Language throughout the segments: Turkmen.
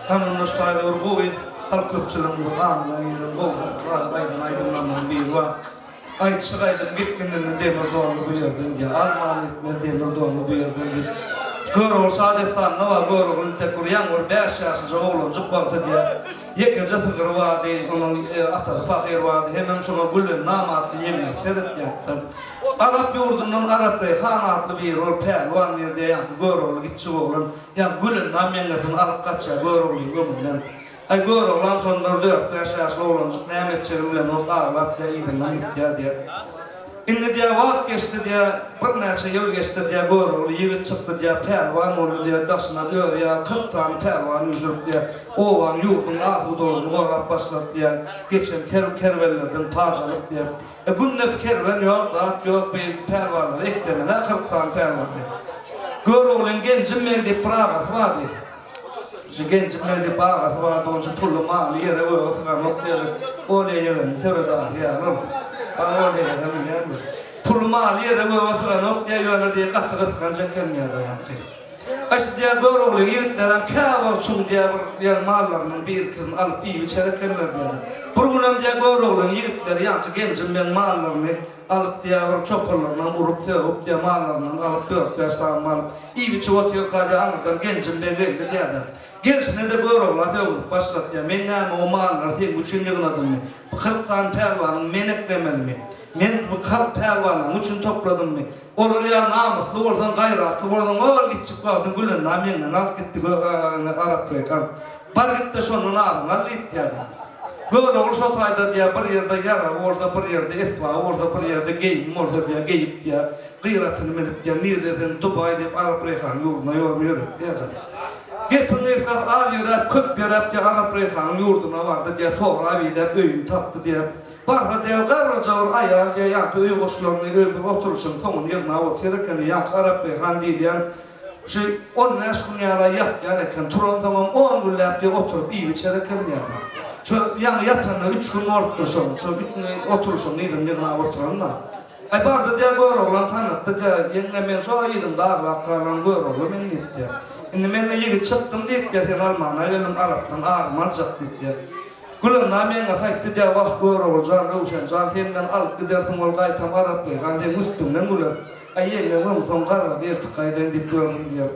Hany onda şu taýda bir gowy halk köpçüliginiň bir aňyna giren gowy aýdan aýdymlaryndan biri bar. Aýdyşyk aýdym gitginini demir donly bu ýerden diýýär. Alman gitmez demir donly bu ýerden diýip. Görogly şa dessanynda bar, Görogly intek bir ýaňy bir bäş ýaşlyja oglanjyk wagty diýýär. Ýekeje sygry bardy, onuň atasy pahyr bardy, hemem şoňa Gülennam atly ýeňňesi seretýärdi. Arap ýurdundan Arap Reýhan atly biri bolup pälwan biri diýýär, ýaňky Görogly gitjik oglan, ýaňky Gülennam ýeňňesini alyp gaçýar Göroglyň öňünden. Aý Göroglam şonda bir dört-bäş ýaşly oglanjyk näme etjegini bilenok aglap diýýär yzyndan gitýär diýýär. Indi diýýär wagt geçdi diýýär, birnäçe ýyl geçdi diýýär Görogly ýigit çykdy diýýär, pälwan boldy diýýär, daşyndan özi ýaly 40 sany pälwan üýşürip diýýär, obanyň ýurduň asudalygyny gorap başlady diýýär, geçen kerwenlerden paç alyp diýýär. E günde kerwen ýok, zat ýok, bi pälwanlary eklemeli-ä 40 sany pälwany. Göroglyň Genjim beg diýip bir agasy bardy. Şu Genjim beg diýip agasy bardy, onuň şu pully maly ýere göge syganok diýjek. Olýa ýegeniň töredasy ýaly ol. Baý Olýa ýegen bilýändir. Pully maly ýere göge syganok diýýär, ýöne diýýär gaty gysganç eken diýýär daýanky. Aý şu diýýär Göroglyň ýigitlerem käwagt şuň diýýär bir ýaňy mallarynyň bir-ikisini alyp iýip-içer ekenler diýýär. Bir günem diýýär Göroglyň ýigitleri ýaňky Genjim begiň mallaryny alyp diýýär bir çopanlarynam urup-sögüp diýýär mallaryndan alyp dört-bäş sanyny alyp Iýip-içip otyrka diýýär, aňyrdan Genjim beg geldi diýýär-de. Gelşine-de Görogla sögünip başlady diýýär, Men näme, o mallary seň üçin ýygnadymmy? Bu 40 sany pälwanyňy men eklemelimi? Men bu 40 pälwanlaň üçin topladymmy? Olar ýaly namysly bolsaň, gaýratly bolsaň, ol gitjik wagtyň Gülendam ýeňňeňi alyp gitdi, Arap Reýhan. Bar git-de şondan aryňy al diýip diýýär-de. Görogly şo taýda diýýär, bir ýerde ýaragy bolsa, bir ýerde esbaby bolsa, bir ýerde geýimi bolsa diýýär, geýip diýýär. Gyr atyny münüp diýýär, nirde sen Dubaý diýip Arap Reýhanyň ýurduna ýol ýöretdi diýýär. Gepiň gysgasy az ýöräp, köp ýöräp diýýär, Arap Reýhanyň ýurduna bardy diýýär, sorap-idäp öýüni tapdy diýýär. Barsa diýýär, garryja bir aýal diýýär, ýaňky öý goşlaryny, öý bir oturyşyň soňuny ýygnap otyr ekeni, ýaňky Arap Reýhan diýilýän şu on bäş gün ýaly ýatýan eken, turansoňam on günläp diýýär, oturyp iýip-içer eken diýýär. Şo ýaňy ýatanyna üç gün bolupdyr şoň, şo oturyşyň yzyny ýygnap oturanyna. Aý bardy diýä Göroglan tanatdy diýä, ýeňňe men şo yzyňda aglap galan Görogly men diýip diýä. Indi mende ýigit çykdym diýip diýä seni almana geldim arapdan arymy aljak diýip diýä. Gülendam ýeňňesi aýtdy diýä wah Görogly jan Röwşen jan sen meni alyp gidersiň ol gaýtam arap beýhan seň üstüňden güler. Aý ýeňňem öň soň garrady eltip gaýdaýyn diýip ýördüm diýer.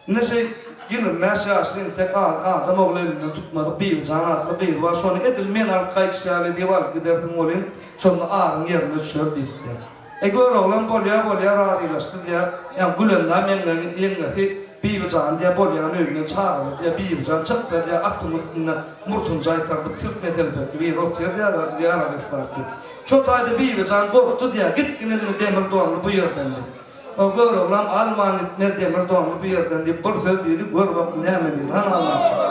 Ine şeý, 25 ýaşly entek adam ogly elinden tutmadyk Bibijan atly gyz bar, şony edil men alyp gaýdyş ýaly edip alyp gidersiň welin, şonda aryň ýerine düşer diýipdir. E, Göroglam bolýa, bolýa, razylaşdy diýýär. Ýa Gülendam ýeňňeň ýeňňesi Bibijany diýýär, bolýan öýünden çagyrdy diýýär, Bibijan çyksa diýýär, atyň üstünde murtuny jaýtardyp, silkme telpekli biri otyr diýýär, ýarag esbap diýip. Şo taýda Bibijan gorkdy diýýär, gitgin indi demir donly bu ýerden diýip. O Göroglam alman gitmez demir donly bu ýerden diýip bir söz diýdi, gör bak näme diýdi, hany Allançak.